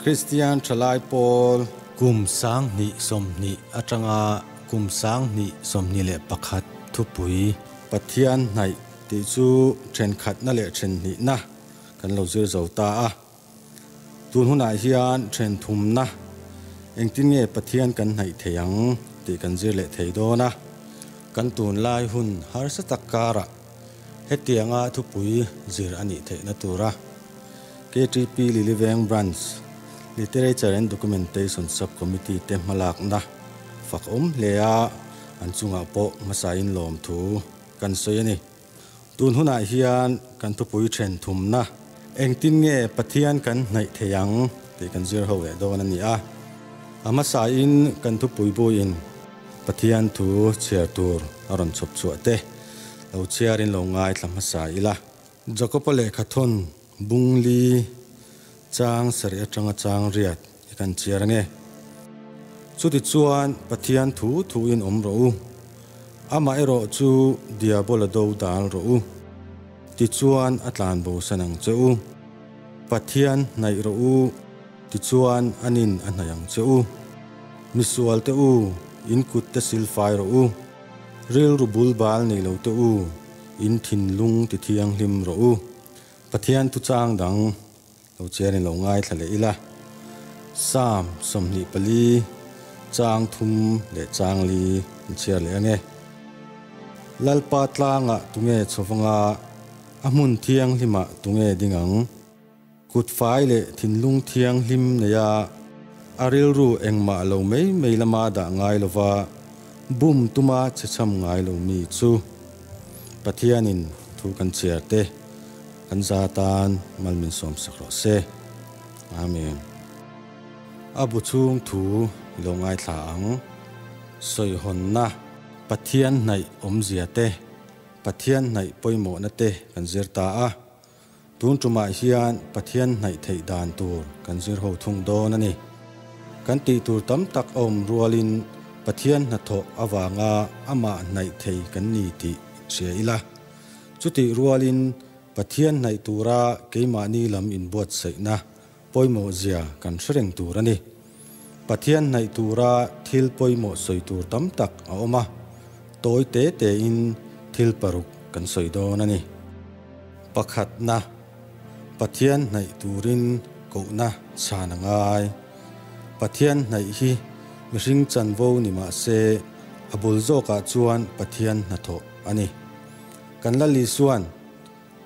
Kristian Thalai Pawl kum 2020 atanga kum 2021 thupui Pathian hnaih tih chu thenkhatna leh thenhnihna kan lo zir zo ta a. Tun hunah hian thenthumna engtin nge Pathian kan hnaih thei ang tih kan zir leh thei dawn a. Kan tunlai hun harsa tak karah hetianga thupui zir a nih theihna tura KTP Liliveng Branch Literature and Documentation Sub-Committee te hmalakna fak awm hle a, an chungah pawh hmasain lawmthu kan sawi a ni. Tun hunah hian kan thupui then thumna engtin nge Pathian kan hnaih thei ang tih kan zir ho leh dawn a ni a. A hmasain kan thupui buin Pathian thu chhiar tur a rawn chhawp chhuah te lo chhiarin lo ngaithla hmasa ila. Jakob-a lehkhathawn bung li chang sarih atanga chang riat i kan chhiar ange. Chutichuan Pathian thu thuin awm rawh u, amah erawh chu Diabola do dal rawh u, tichuan a tlan bosan ang che u. Pathian hnaih rawh u, tichuan anin a hnaih ang che u. Misual te u, in kut te silfai rawh u, rilru bul bal nei lo te u, in thinlung ti thianghlim rawh u. Pathian thuchang dang lo chiarin lo ngaithla leh ila. Psalm 24 chang thum leh chang li in chhiar leh ange. Lalpa tlangah tunge chhawvanga a hmun thianghlimah tunge ding ang. Kut fai leh thinlung thianghlim neia a rilru engmah lo mai mai lama dah ngai lova bum tuma chhecham ngai lo mi chu Pathianin thu kan chhiar te kan za tan mal min sawm sak rawh se. Amen. A bu chhung thu i lo ngaithla ang. Sawihawnna Pathian hnaih awmzia te, Pathian hnaih pawimawhna te kan zir ta a. Tun tumah hian Pathian hnaih theih dan tur kan zir ho thung dawn a ni. Kan tih tur tam tak a awm rualin Pathian hnathawh avanga amah hnaih thei kan ni tih hria ila. Chutih rualin Pathian hnaih tura keimahni lam inbuatsaihna pawimawh zia kan hre reng tur a ni. Pathian hnaih tura thil pawimawh sawi tur tam tak a awm a, tawi te tein thil paruk kan sawi dawn a ni. Pakhatna, Pathian hnaih turin kohna chhan a ngai. Pathian hnaih hi mihring chanvo ni mah se a bul zawkah chuan Pathian hnathawh a ni. Kan Lal Isua'n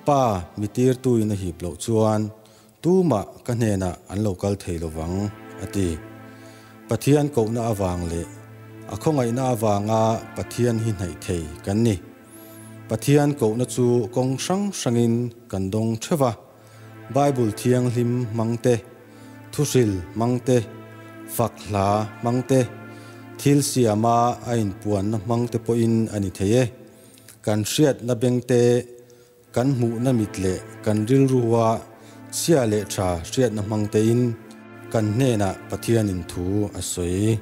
Pa mi tirtuin a hip loh chuan tumah ka hnenah an lo kal thei lovang a ti. Pathian kohna avang leh a khawngaihna avanga Pathian hi hnaih thei kan ni. Pathian kohna chu kawng hrang hrangin kan dawng theuh a, Bible thianghlim hmang te, thuhril hmang te, fak hla hmang te, thil siama a inpuanna hmang te pawhin a ni thei e. Kan hriatna beng te, kan hmuhna mit leh kan rilrua chhia leh tha hriatna hmang tein kan hnenah Pathianin thu a sawi.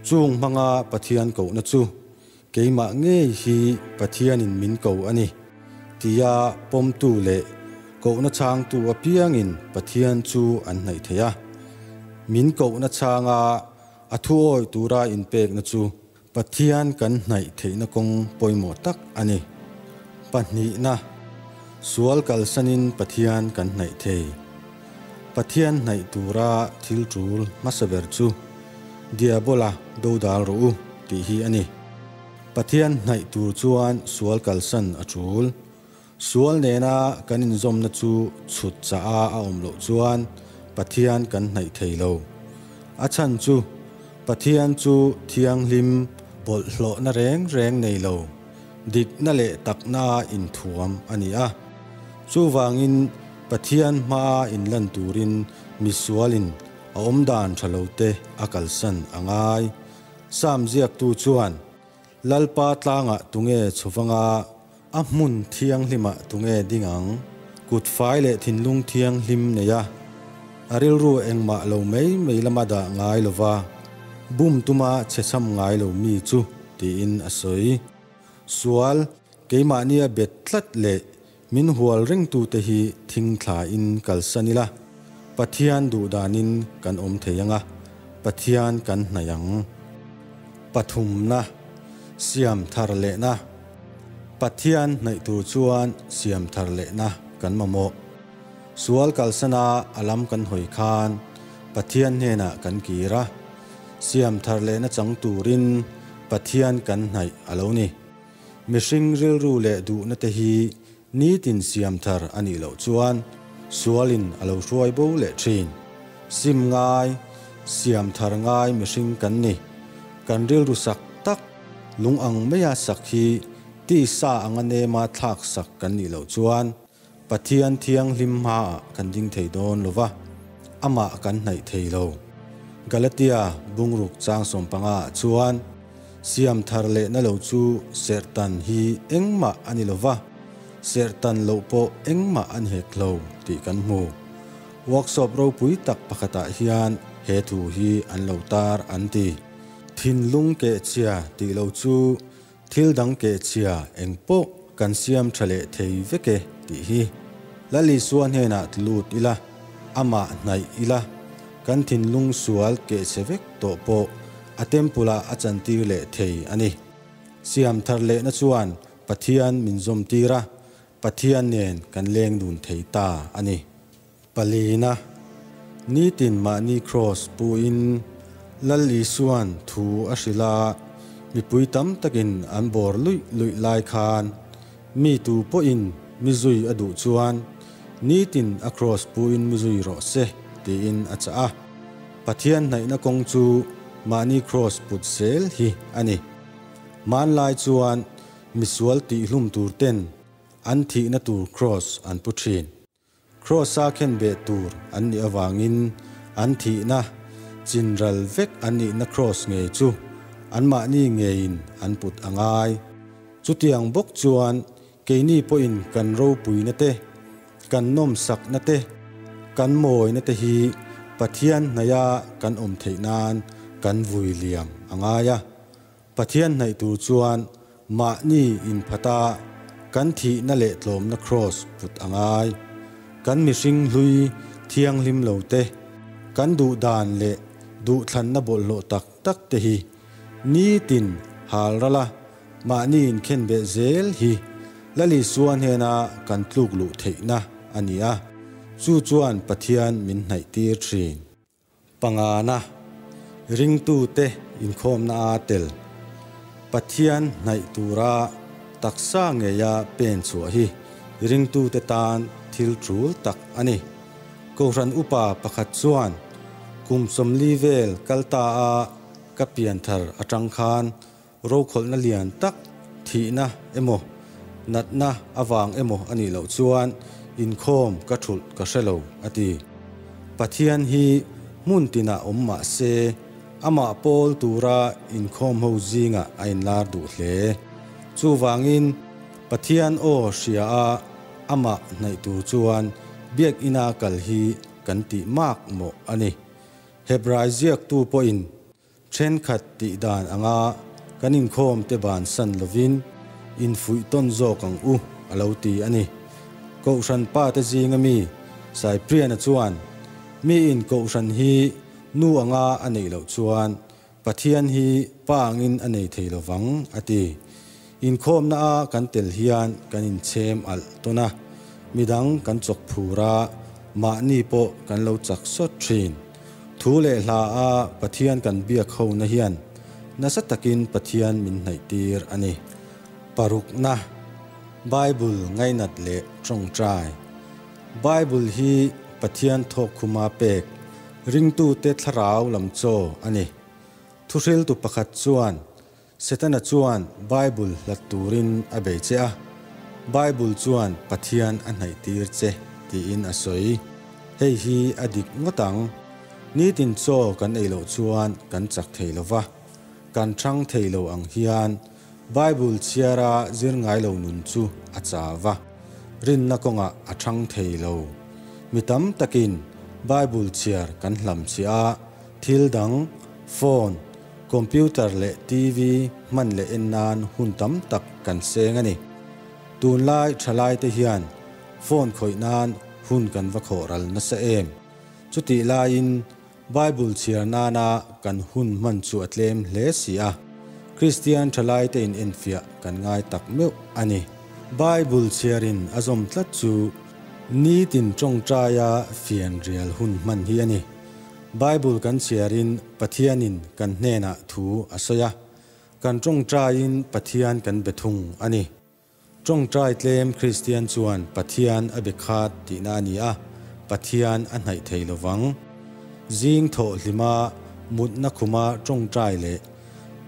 Chung hmanga Pathian kohna chu Keimah ngei hi Pathianin min ko a ni, tia pawmtu leh kohna chhangtu apiangin Pathian chu an hnaih thei a. Min kohna chhanga a thuawi tura inpekna chu Pathian kan hnaih theihna kawng pawimawh tak a ni. Pahnihna, sual kalsanin Pathian kan hnaih thei. Pathian hnaih tura thil tul hmasa ber chu Diabola dodal rawh u tih hi a ni. Pathian hnaih tur chuan sual kalsan a tul. Sual nena kan inzawmna chu chhut chah a a awm loh chuan Pathian kan hnaih thei lo. A chhan chu Pathian chu thianghlim bawlhhlawhna reng reng nei lo, dikna leh takna inthuam a ni a. Chuvangin Pathian hmaa inlan turin misualin a awmdan tha lo te a kalsan a ngai. Sam ziaktu chuan, Lalpa tlangah tunge chhuvanga a hmun thianghlimah tunge ding ang? Kut fai leh thinlung thianghlim nei a, a rilru engmah lo mai mai lama dah ngai lova, bum tuma chhechham ngai lo mi chu, tiin a sawi. Sual, keimahnia bet tlat leh min hual ringtute hi thingthlain kalsan ila. Pathian duh danin kan awm thei ang a, Pathian kan hnaih ang. Pathumna, Siam thar lehna. Pathian hnaih tur chuan siam thar lehna kan mamawh. Sual kalsana a lam kan hawi khan Pathian hnenah kan kir a, siam thar lehna chang turin Pathian kan hnaih a lo ni. Mihring rilru leh duhna te hi nitin siam thar a nih loh chuan sualin a lo hruai bo leh thin. Sim ngai, siam thar ngai mihring kan ni. Kan rilru sak tak, lung ang maia sak hi tisa anga nema thlak sak kan nih loh chuan Pathian thianghlim hmaah kan ding thei dawn lo va, amah kan hnaih thei lo. Galatia bungruk chang sawmpanga ah chuan, Siam thar lehna lo chu serhtan hi engmah a ni lo va, serhtan loh pawh engmah a ni hek lo tih kan hmu. Workshop ropui tak pakhatah hian he thu hi an lo tar an ti. Thinlung kehchhia tih lo chu Thil dang kehchhia eng pawh kan siam tha leh thei vek e tih hi Lal Isua hnenah tlut ila, amah hnaih ila, kan thinlung sual kehchhe vek tawh pawh a temple ah a chantir leh thei a ni. Siam thar lehna chuan Pathian min zawm tir a, Pathian nen kan leng dun thei ta a ni. Palina, Nitin mahni Kraws puin Lal Isua'n thu a hrilh a, mipui tam takin an bawr luih luih lai khan mi tu pawhin mi zui a duh chuan nitin a Kraws puin mi zui rawh se tiin a chah a. Pathian hnaihna kawng chu mahni Kraws put zel hi a ni. Hmanlai chuan misual tihhlum tur ten an thihna tur Kraws an pu thin. Kraws-a khenbeh tur an nih avangin an thihna chinral vek an nihna kraws ngei chu anmahni ngeiin an put a ngai. Chutiang bawk chuan keini pawhin kan ropuina te, kan nawmsakna te, kan mawina te hi Pathian hnaia kan awm theih nan kan vui liam a ngai a. Pathian hnaih tur chuan mahni inphata kan thihna leh tlawmna kraws put a ngai. Kan mihring hlui thianghlim lo te, kan duh dan leh duhthlanna bawlhhlawh tak tak te hi nitin hal rala mahni inkhenbeh zel hi Lal Isua hnena kan tluk luh theihna a ni a, chu chuan Pathian min hnaih tir thin. Pangana, ringtute inkhawmna a tel. Pathian hnaih tura taksa ngeia pen chhuah hi ringtute tan thil tul tak a ni. Kohhran upa pakhat chuan, Kum 40 vel kal ta a ka pianthar atang khan rokhawlhna lian tak thihna emaw natna avang emaw a nih loh chuan inkhawm ka thulh ka hre lo, a ti. Pathian hi hmun tinah awm mah se, amah pawl tura inkhawm ho zingah a inlar duh hle. Chuvangin, Pathian aw hria a amah hnaih tur chuan biakina kal hi kan tih mak mawh a ni. Hebrai ziaktu pawhin Thenkhat tih dan anga kan inkhawm te bansan lovin infuih tawn zawk ang u a lo ti a ni. Kohhran pa te zinga mi Cyprian-a chuan, Mi in kohhran hi nu anga a neih loh chuan Pathian hi pa angin a nei thei lovang a ti. Inkhawmna a kan tel hian kan inchhem alh tawn a, midang kan chawk phur a, mahni pawh kan lo chak sawt thin. Thu leh hla a Pathian kan biak ho na hian nasa takin Pathian min hnaih tir a ni. Parukna, Bible ngainat leh tawngtai. Bible hi Pathian thawkkhuma pek ringtute thlarau lam chaw a ni. Thuhriltu pakhat chuan Setana chuan Bible hlat turin a bei che a, Bible chuan Pathian a hnaih tir che tiin a sawi. Hei hi a dik ngawt ang. Nitin chaw kan ei loh chuan kan chak thei lo va, kan thang thei lo ang hian Bible chhiara zir ngai lo nun chu a chau va, rinna kawngah a thang thei lo. Mi tam takin Bible chhiar kan hlamchhiah a, thil dang, phone, Computer leh TV hman leh en nan hun tam tak kan seng a ni. Tunlai thalaite hian phone khawih nan hun kan va khawh ral nasa em? Chutih laiin Bible chhiar nana kan hun hman chu a tlem hle si a, Kristian thalaite in enfiah kan ngai tak meuh a ni. Bible chhiarin a zawm tlat chu nitin tawngtaia fianrial hun hman hi a ni. Bible kan chhiarin Pathianin kan hnenah thu a sawi a, kan tawngtaiin Pathian kan be thung a ni. Tawngtai tlem Kristian chuan Pathian a be khat tihna a ni a, Pathian a hnaih thei lovang. Zing thawh hlima mutna khuma tawngtai leh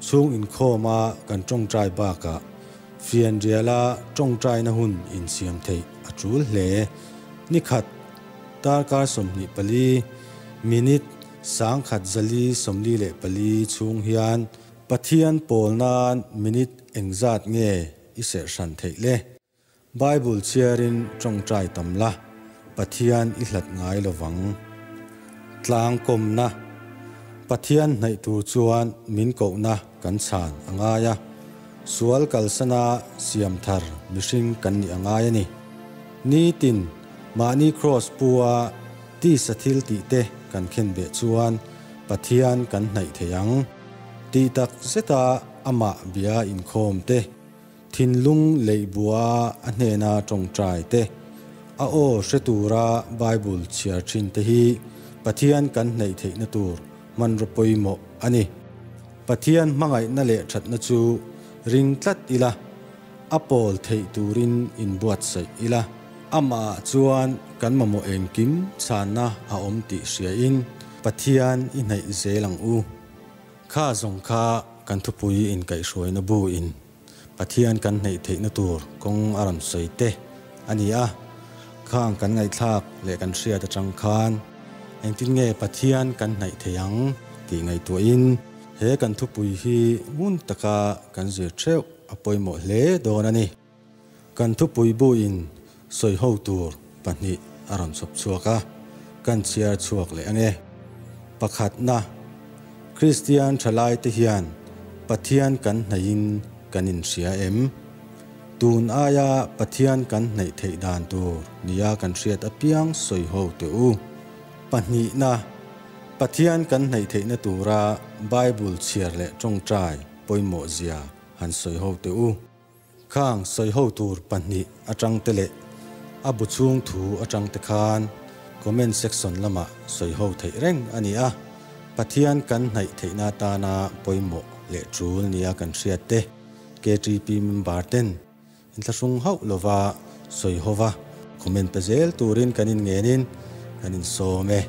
chhung inkhawma kan tawngtai bakah fianriala tawngtaina hun insiam theih a tul hle. Nikhat, darkar 24, minute 1144 chhung hian Pathian pawl nan minute engzat nge i serhhran theih le? Bible chhiarin tawngtai tam la, Pathian i hlat ngai lovang. Tlang kawmna, Pathian hnaih tur chuan min kohna kan chhan a ngai a, sual kalsana siam thar mihring kan nih a ngai a ni. Nitin mahni kraws pua tisa thil tih te kan khen beh chuan Pathian kan hnaih thei ang. Tih tak zeta amah bia inkhawm te, thinlung leih bua a hnena tawngtai te, a aw hre tura Bible chhiar thin te hi Pathian kan hnaih theihna tur hmanraw pawimawh a ni. Pathian hmangaihna leh thatna chu ring tlat ila, a pawl theih turin inbuatsaih ila, amah chuan kan mamawh engkim chhanna a awm tih hriain Pathian i hnaih zel ang u. Kha zawng kha kan thupui inkaihhruaina bu in Pathian kan hnaih theihna tur kawng a rawn sawi te a ni a. Khang kan ngaihthlak leh kan hriat atang khan engtin nge Pathian kan hnaih thei ang tih ngaihtuahin he kan thupui hi ngun taka kan zir theuh a pawimawh hle dawn a ni. Kan thupui bu in sawi ho tur pahnih a rawn chhawp chhuak a, kan chhiar chhuak leh ange. Pakhatna, Kristian thalaite hian Pathian kan hnaihin kan inhria em? Tun aia Pathian kan hnaih theih dan tur nia kan hriat apiang sawi ho teh u. Pahnihna, Pathian kan hnaih theihna tura Bible chhiar leh tawngtai pawimawh zia han sawi ho teh u. Khang sawi ho tur pahnih atang te leh a bu chhung thu atang te khan comment section lamah sawi ho theih reng a ni a, Pathian kan hnaih theihna atana pawimawh leh tul nia kan hriat te KTP member ten inthlahrung hauh lova sawi hova comment pe zel turin kan inngenin kan insawm e.